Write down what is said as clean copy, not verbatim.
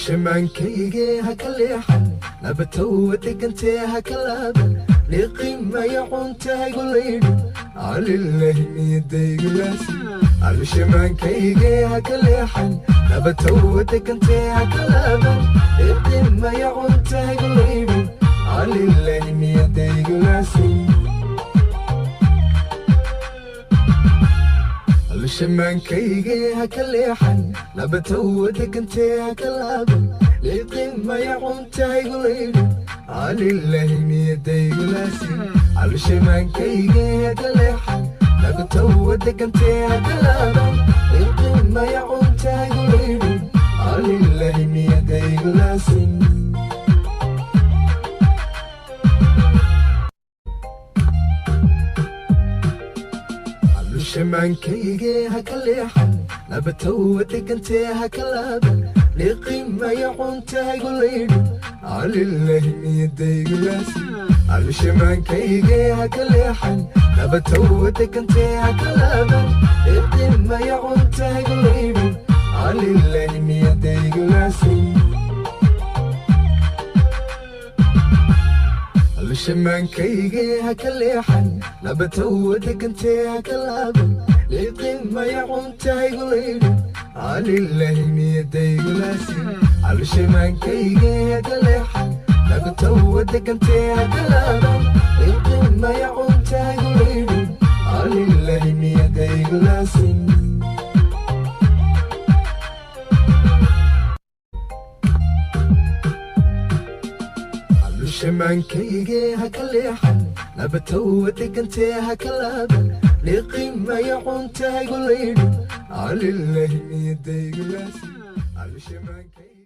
Alshimaankayge ha ka leexan, nabatowa degantee ha ka laaban, liqimaya cuntahaygu laydhin, calilahi miyadaygulaasi. Alshimaankayge ha ka leexan, nabatowa degantee ha ka laaban, liqimaya cuntahaygu laydhin, calilahi miyadaygulaasi. Alshimaankayge ha ka leexan, nabatowa degantee ha ka laaban, liqimaya cuntahaygu laydhin, calilahi miyadaygulaasi. Alshimaankayge ha ka leexan, nabatowa degantee ha ka laaban, liqimaya cuntahaygu laydhin, calilahi miyadaygulaasin. Alshimaankayge ha ka leexan, nabatowa degantee ha ka laaban, liqimaya cuntahaygu laydhin, calilahi miyadaygulaasi. Alshimaankayge ha ka leexan, nabatowa degantee ha ka laaban, liqimaya cuntahaygu laydhin, calilahi miyadaygulaasi. Alshimaankayge ha ka leexan, nabatowa degantee ha ka laaban, liqimaya cuntahaygu laydhin, calilahi miyadaygulaasi. Alshimaankayge ha ka leexan, nabatowa degantee ha ka laaban, liqimaya cuntahaygu laydhin, calilahi miyadaygulaasin. Alshimaankayge ha ka leexan, nabatowa degantee ha ka laaban, liqimaya cuntahaygu laydhin, calilahi miyadaygulaasi. Alshimaankayge